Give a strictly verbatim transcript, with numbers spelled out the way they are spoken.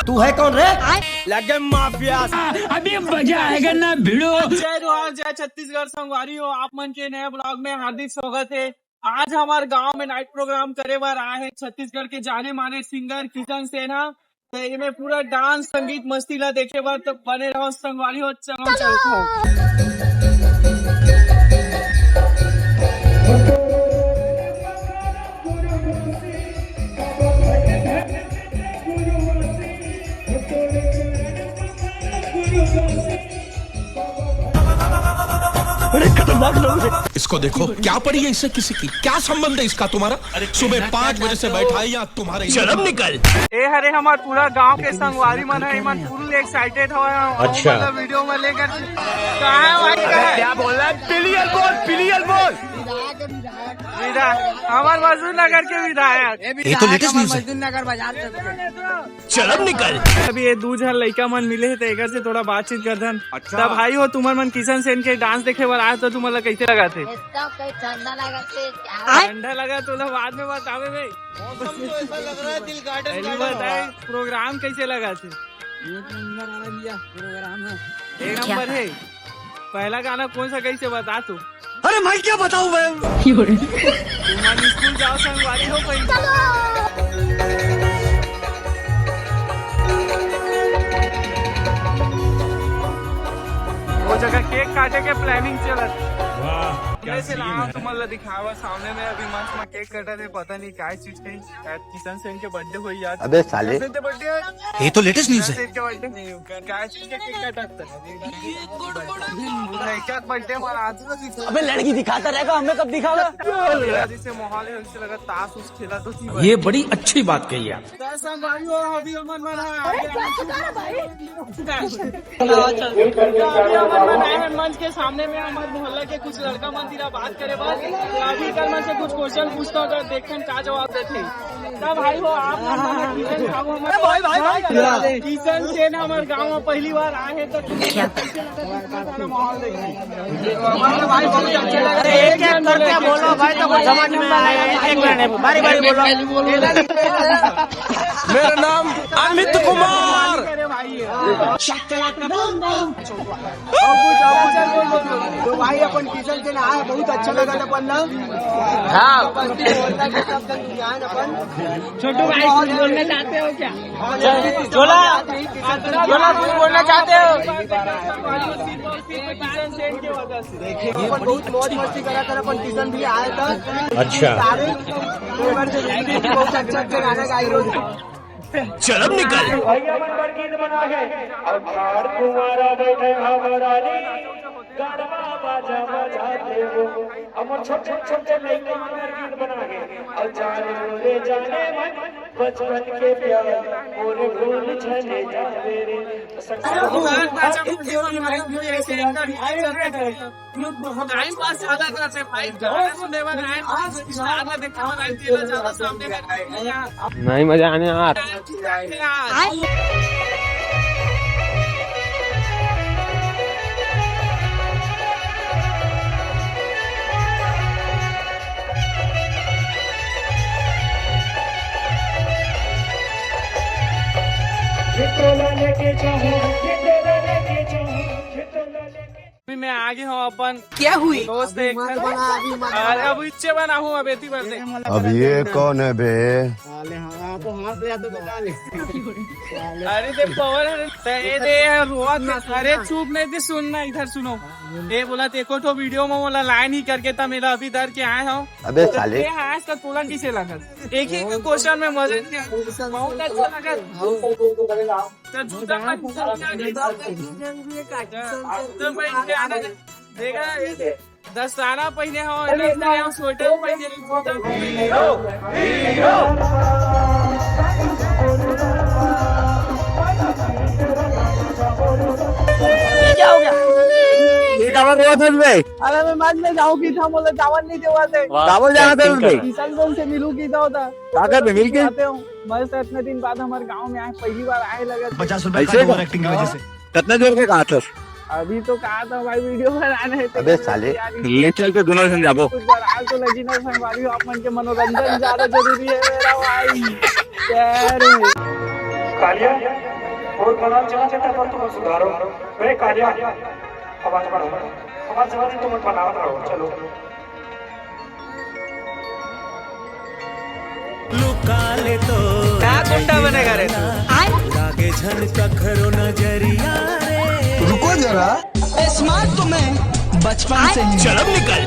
तू है कौन रे? लगे माफिया। अभी मजा आएगा ना भिड़ो। जय जोहार, जय छत्तीसगढ़ संगवारी हो, आप मन के नए ब्लॉग में हार्दिक स्वागत है। आज हमार गांव में नाइट प्रोग्राम करे बर आए हैं छत्तीसगढ़ के जाने माने सिंगर किशन सेना। तो एमे पूरा डांस, संगीत, मस्ती ला देखे बर तो बने रहो संगवारी हो। चलो चलत हूँ। अरे खतरनाक लोग हैं। इसको देखो, क्या पड़ी है इससे किसी की, क्या संबंध है इसका तुम्हारा? सुबह पाँच बजे से बैठा है यहाँ तुम्हारे शर्म निकल। ए हरे हमर पूरा गांव के संगवारी मन है, मन फुल एक्साइटेड हवा। अच्छा। मतलब वीडियो में लेकर कहाँ है भाई, कहाँ है? क्या बोल रहा है? क्लियर बोल, क्लियर बोल। विधायक, हमार मजदूर नगर के विधायक। ये तो लेटेस्ट न्यूज़ है। मजदूर नगर बाजार से। शर्म निकल। अभी ये दू झन लइका मन मिले हे, तो एकर से थोड़ा बातचीत करथन। अच्छा। तब भाई हो, तुमन मन किशन सेन के डांस देखे बर आए, तो तुमन ला कैसे लगा थे? एकदम कहीं ठंडा लगा थे, क्या? ठंडा लगा तो ला बाद में बतावे भाई। मौसम तो ऐसा लग रहा है, दिल गार्डन पहली गार्डन बात हुआ। है, प्रोग्राम कैसे लगा थे? एक नंबर आवा भैया, प्रोग्राम है। एक नंबर है। पहला गाना कौन सा, कैसे बता तू? अरे मैं क्या बताऊं मैं? तुम स्कूल जाओ, संगवारी हो कोई। वो जगह केक काटे के प्लानिंग चलत। वाह, क्या सीन है। तुमन ला दिखावा सामने में अभी मंच में केक कटत हे, पता नहीं क्या चीज है। शायद किशन सेन के बर्थडे होई आज। अबे साले। किशन सेन के बर्थडे है। ये तो लेटेस्ट न्यूज़ है। किशन सेन के बर्थडे। क्या चीज के केक काटत? क्या बर्थडे हमारा आज ना दिखा। अबे लड़की दिखाता रहेगा, हमें कब दिखावा? जैसे माहौल है, उससे लगा ताश उस खेला तो थी। ये बड़ी अच्छी बात कही आप। तो संगवारी हो, अभी हमन मन है। अभी हमन मन आए हैं मंच के सामने में, हमारे मोहल्ला के कुछ लड़का मन दिला बात करे बस। तो अभी कर मन से कुछ क्वेश्चन पूछता हूँ, तो देखते हैं क्या जवाब देते हैं। तब भाई हो, आप मन मन किशन खाओ हमर भाई, भाई, भाई। किशन सेन हमर गांव में पहली बार आए हैं, तो कैसे लगा था इतना सारा माहौल देख के? भाई, बहुत अच्छा लगा। अरे, एक एक करके बोलो भाई, तो कुछ समझ में आएगा। एक मिनट, बारी बारी बोलो। मेरा नाम अमित कुमार। अरे भाई, तो भाई अपन किशन सेन आए, बहुत अच्छा लगा था अपन ना। हाँ। छोटू भाई, कुछ बोलना चाहते हो क्या? झोला, झोला, कुछ बोलना चाहते हो? देखिए, अपन बहुत मौज मस्ती करा था, अपन किशन भी आया था। अच्छा। सारे बहुत अच्छे अच्छे गाने गाए। शर्म निकल। भैया मन बर गीत बना है, अब ठाड़ कुंवारा बैठे हमारा रे, गढ़वा बाजा बजाते हो। हमर छोटे छोटे लइका मन बर गीत बना है, अब जाने मोरे जाने मन, बचपन के प्यार मोरे भूल झने जावे रे। टाइम पास ज्यादा करते भाई, गाना सुनने में टाइम पास ज्यादा दिखावा, भाई तेरा ज्यादा सामने का टाइम है। नहीं, मजा आने यार। मैं आगे हूँ अपन। क्या हुई? दोस्त एक अरे अब इच्छे बना हूँ, अब एती बार दे। अब ये कौन है बे? साले, हाँ, आपको हाथ ले आते तो क्या ले? अरे दे पावर है। ते ए दे यार, रोआ ना, अरे चुप नहीं दे, सुन ना, इधर सुनो। ये बोला ते एको ठो वीडियो में बोला लाइन ही करके था मेरा अभी डर के आए हो। अबे साले। ये आज तक तुरंत किसे लगा? एक ही क्वेश्चन में मजा नहीं आया। बहुत अच्छा लगा। तो जूता पहन के आगे। तो भाई, क्या है? देखा, ये दस्ताना पहने हो, ये दस्ताना हो, स्वेटर पहने हो, जूता पहने हो। ये क्या हो गया? ये काबर रोवत हस बे? अरे मैं मंच में जाऊँ की था, बोले जावन नहीं देवा थे। वाह, काबर जाना था बे? किशन सेन से मिलू की था होता। का कर बे, मिल के? आते हो। बस इतने दिन बाद हमारे गांव में आए, पहली बार आए लगा। पचास रुपए ऐसे का? ओवर एक्टिंग की वजह से। कितना जोर के कहा था? अभी तो कहा था भाई, वीडियो बनाने है तो अबे साले। यार, ले चल के दोनों जन जाबो। कुछ बार आज तो लगी ना संगवारी, आप मन के मनोरंजन ज्यादा जरूरी है मेरा भाई। यार। तालियां। और बनाल चला जाता पर तुम सुधारो। अरे कालिया, आवाज बढ़ाओ। आवाज जल्दी तुम बनावत रहो, चलो। लुका ले तो का गुंडा बनेगा रे तू? लागे झन कखरो नजरिया रे। रुको जरा। स्मार्ट तो मैं बचपन से ही हूँ। चल अब निकल।